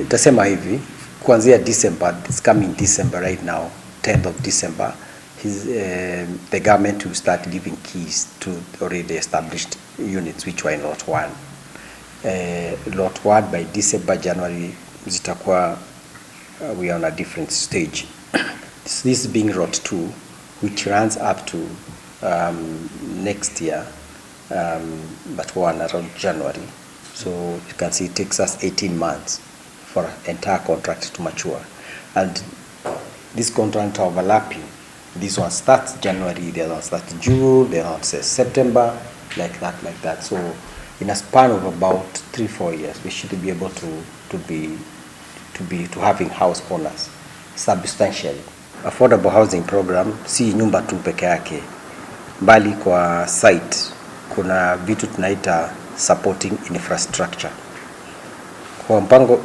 Itasema hivi kuanzia December, this coming December right now, 10th of December, the government will start giving keys to already established units which were in lot 1. Lot 1 by December, January zitakuwa we are on a different stage. This being lot 2, which runs up to next year, but one around January. So you can see it takes us 18 months for entire contract to mature. And this contract overlapping. This one starts January, the other one starts June, the other one says September, like that, like that. So in a span of about 3, 4 years, we should be able to having house owners substantially. Affordable housing program si nyumba tu peke yake, bali kwa site kuna vitu tunaita supporting infrastructure.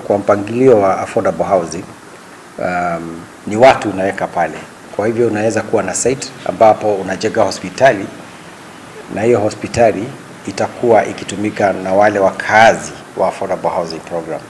Kwa mpangilio wa affordable housing, ni watu unaweka pale. Kwa hivyo unaweza kuwa na site ambapo unajenga hospitali na hiyo hospitali itakuwa ikitumika na wale wakazi wa affordable housing program.